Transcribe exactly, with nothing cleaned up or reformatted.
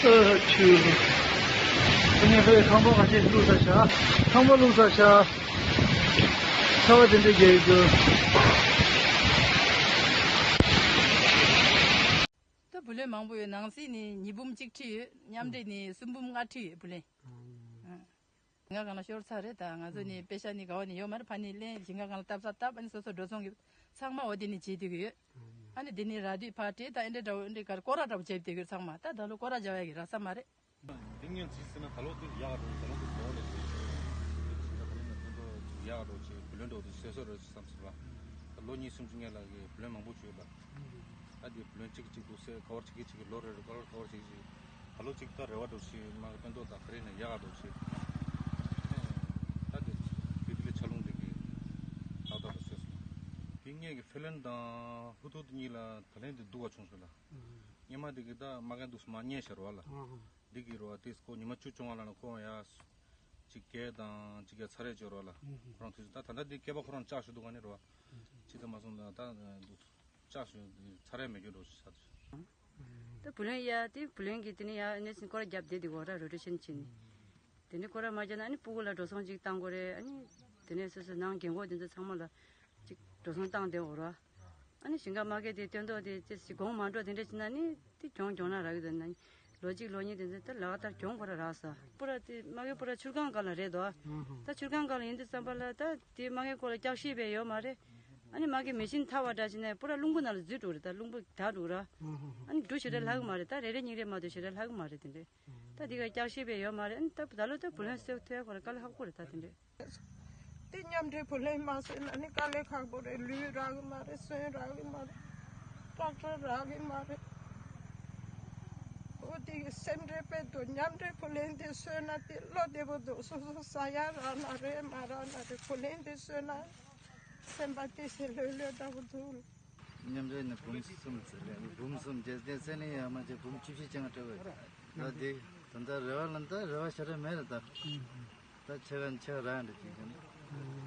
ཆུ། ཨ་ནི་ཁོས་ཁང་པ་ཁ་ཤས་བླུགས་ས་བྱ། ཁང་པ་བླུགས་ས་བྱ། ཚ་བ་དེ་འདྲ་རྒྱག་གི་འདུག་ད་བུ་ལོན་མང་པོ་ཡོད། ནང་སྲིད་ནས་ཉིས་འབུམ་གཅིག་ཁྲི་ཡོད། མཉམ་འབྲེལ་ནས་སུམ་འབུམ་ལྔ་ཁྲི་ཡོད་བུ་ལོན། ཨང་། ཞིང་ཁ་གང་ལ་ཤོར་ཚར་རེད། ད་ང་ཚོ་ནི་པེ་ཤ་ནི་ག་བ་ནི་ཡོད་མ་རེད། ཕ་ནི་ལེན་ཞིང་ཁ་གང་ལ་བཏབ་ས་བཏབ། ཨ་ནི་སོ་སོ་འགྲོ་སོང་གི་ཚང་མ་འོ་དེ་ནི་བྱེད་བསྡད་གི་ཡོད། ཨ་ནི་དེ་ནི་ར་དུས་ཕར་སྤྲད། ད་ཨེ་འདྲ་འདྲ་བོ་འདྲ་གར་སྐོར་ར་འདྲ་བོ་བྱེད་བསྡད་གི་ཡོད་ཚང་མ། ད་ད་ལོ་སྐོར་ར་རྒྱག་ཡ་གི་རག་ས་མ་རེད། འདི་ངས་ཅི་ཟེར་ན་ད་ལོ་དེ་ཡག་འགྲོ། ད་ལོ་དེ་གོ་རེད་ཟེར། ད་ད་རིང་ནས་ཕན་ཐོགས་ཅིག་ཡག་འགྲོ་ཅིག་བུ་ལོན་འགྲོ་དེ་བཟོས་བཟོས་རེད་བསམ་སོང་ལ། ད་ལོ་གཉིས་གསུམ་ཅིག་སྔོན་ལ་གི་བུ་ལོན་མང་པོ་བྱོས་ལ། ད་དེ་བུ་ལོན་གཅིག་གཅིག་འདུག་ཟེར། ག་བར་གཅིག་གིས་གཅིག་གི་ལོ་རེ་རེ་ག་བར་ག་བར་གཅིག་གཅིག་ད་ལོ་གཅིག་ད་རེ་བ་འགྲོ་ཞིག་མ་གི་སྟོན་ཐོག་ད་ག་རེ་ནས་ཡག་འགྲོ་ཞིག་ད་དེ་བི་བི་ལི་ཆ་ལུང་དེ་གི་ཏག་ཏག་ད་བཟོས་སོང་། དེ་ངས་གི་ཧྥི་ལན་དང་ཧུ་ཐུ་དེ་གཉིས་ལ་ད་ལན་དེ་སྡུག་བ་བྱུང་སོང་ལ། སྔོན་མ་དེ་གི་ད་མ་གན་འདུག་སེ་མ་རྙེད་ཤར་བ་ལ། འདི་གི་རོ་དེ་ཁོ་ཉི་མ་བཅུ་བཅོ་ལྔ་ལ་ནི་ཁོ་ཡ་ཅིག་གས་དང་ཅིག་གས་ཚ་རེ་བཅོ་རོ་ལ། ཁོ་རང་དུས་སུ་ད་ད་ལྟ་འདི་སྐེད་པ་ཁོ་རང་ལྕགས་ཤོག་འདུག་ག་ནི་རོ། ཅི་ད་མ་སོང་ད་ད་འདུག་ལྕགས་ཤོག་ཚ་རེ་མེད་རྒྱུ་འགྲོ་ཞིག་ས་དུས། ད་བུ་ལོན་ཡ་དེ་བུ་ལོན་གི་དེ་ནི་ཡ་ནས་སིན་སྐོར་རྒྱབ་བསྡད་དེ་གོ་ར་རོ་ཊེ་ཤན་བྱས་ནས། དེ་ནི་སྐོར་ར་མ་རྒྱབ་ན་ཨ་ནི་སྤུ་གུ་ལ་འགྲོ་སོང་ཅིག་བཏང་དགོས་རེད། ཨ་ནི་དེ་ནས་སོ་སོ་ནང་རྒན་གོག་དེ་ཚོ་ཚང་མ་ལ་ཅིག་འགྲོ་སོང་བཏང་བསྡད་འོ་ར། ཨ་ནི་ཞིང་ཁ་མ་གི་དེ་སྟོན་ཐོག་དེ་ཅི་ཞིག་གོང་མ་འགྲོ་དེ་འདྲ་བྱས་ན་ནི་དེ་གྱོང་གྱོང་ན་རག་གི་འདུག་ན་ནི་ལོ་གཅིག་ལོ་གཉིས་དེ་ཚོ་ད་ལག་བསྟར་གྱོང་ཁོ་ར་རག་ས། པུ་ར་དེ་མ་གི་པུ་ར་ཆུར་སྒང་སྒང་ལ་རེད་དོ། ད་ཆུར་སྒང་སྒང་ལ་ཡིན་དུས་ཙམ་པ་ལ་ད་དེ་མ་གི་སྐོར་ལ་བསྐྱར་ཞིབ་བས་ཡོད་མ་རེད། ཨ་ནི་མ་གི་མེ་ཤིན་ཐག་པ་འདྲ་བྱས་ན་པུ་ར་རླུང་བུ་ནང་ལ་འཛུལ་འགྲོ་རེད། ད་རླུང་བུ་དག་འགྲོ་ར། ཨ་ནི་འགྲོ་ཞེ་དྲག་ལྷག་གི་མ་རེད། ད་རེ་རེ་གཉིས་རེ་མ་གཏོགས་ཞེ་དྲག་ལྷག་གི་མ་རེད་དེ་འདྲས། ད་དེ་ག་བསྐྱར་ཞིབ་བས་ཡོད་མ་རེད། ཨ་ནི་ད་ད་ལོ་ད་བུ་ལོན་གསོག་ཐུབ་ཡ་ཁོ་ར་དཀའ་ལས་ཁག་པོ་རེད་ད་དེ་འདྲས། དེ་མཉམ་འབྲེལ་བུ་ལོན་མ་གསོས་ན་ནི་དཀའ་ལས་ཁག་པོ་རེད། ལུད་རག་གི་མ་རེད། སོན་རག་གི་མ་རེད། ཊེག་ཊར་རག་གི་མ་རེད། འོ་དེ་གི་སེམས་ཁྲལ་དཔེ་འདུག་མཉམ་འབྲེལ་བུ་ལོན་དེ་གསོས་ན་དེ་བློ་བདེ་པོ་འདུག་སོ་སོ་ཟ་ཡ་རག་ན་རེད་མ་རག་ན་རེད། བུ་ལོན་དེ་གསོས་ན་སེམས་པ་དེ་སེ་ལྷོད་ལྷོད་འདྲ་པོ་འདུག་མཉམ་འབྲེལ་ནས་འབུམ་གསུམ་ཟེར་ལས་འབུམ་གསུམ་རྒྱལ་བསྟན་སེང་གླིང་ཡར་མར་བྱས་འབུམ་བཅུ་བཞི་ཅན་སྤྲད་པ་ད་འདི་ད་ལྟ་རེ་བ་ལ་ད་རེ་བ་ཞེ་དྲག་མེད་རེད་ད། ད་ཆེ་ག་ཆེ་ག་རག་འདྲ་ཅིག་ཀྱང་།